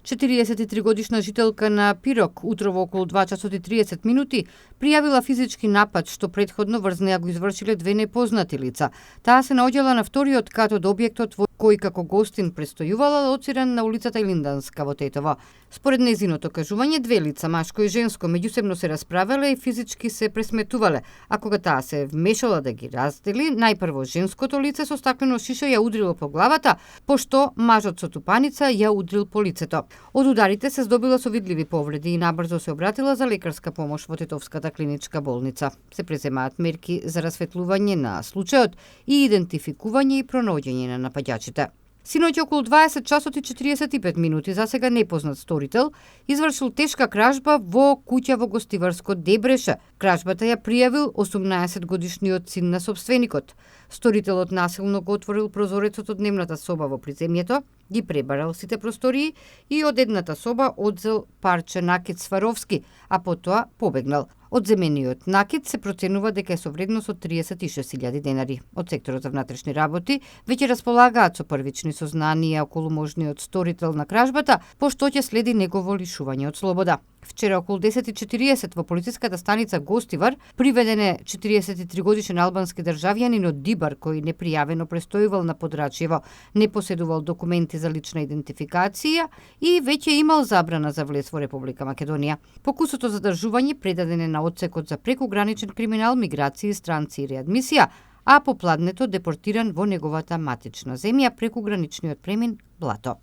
43-годишна жителка на Пирок утрово околу 2 часот и 30 минути пријавила физички напад што претходно врз неа го извршиле две непознати лица. Таа се наоѓала на вториот кат од објектот во кој како гостин престојувала, лоциран на улицата Илинданска во Тетово. Според нејзиното кажување, две лица, машко и женско, меѓусебно се расправеле и физички се пресметувале, а кога таа се вмешала да ги раздели, најпрво женското лице со стаклено шише ја удрило по главата, пошто мажот со тупаница ја удрил по лицето. Од ударите се здобила со видливи повреди и набрзо се обратила за лекарска помош во Тетовската клиничка болница. Се преземаат мерки за расветлување на случајот и идентификување и пронаоѓање на напаѓачите. Синоќ околу 20 часот и 45 минути засега непознат сторител извршил тешка кражба во куќа во гостиварско Дебреше. Кражбата ја пријавил 18-годишниот син на собственикот. Сторителот насилно го отворил прозорецот од дневната соба во приземјето, ги пребарал сите простории и од едната соба одзел парче накид Сваровски, а потоа побегнал. Одземениот накид се проценува дека е со вредност од 36.000 денари. Од секторот за внатрешни работи веќе располагаат со првични сознанија околу можниот сторител на кражбата, пошто ќе следи негово лишување од слобода. Вчера околу 10:40 во полициската станица Гостивар приведен е 43-годишен албански државјанин од Дибар кој непријавено престојувал на Подрачјево, не поседувал документи за лична идентификација и веќе имал забрана за влез во Република Македонија. Покусото за задржување предаден е на одсекот за прекограничен криминал, миграции, странци и реадмисија, а попладнето депортиран во неговата матична земја преку граничниот премин Блато.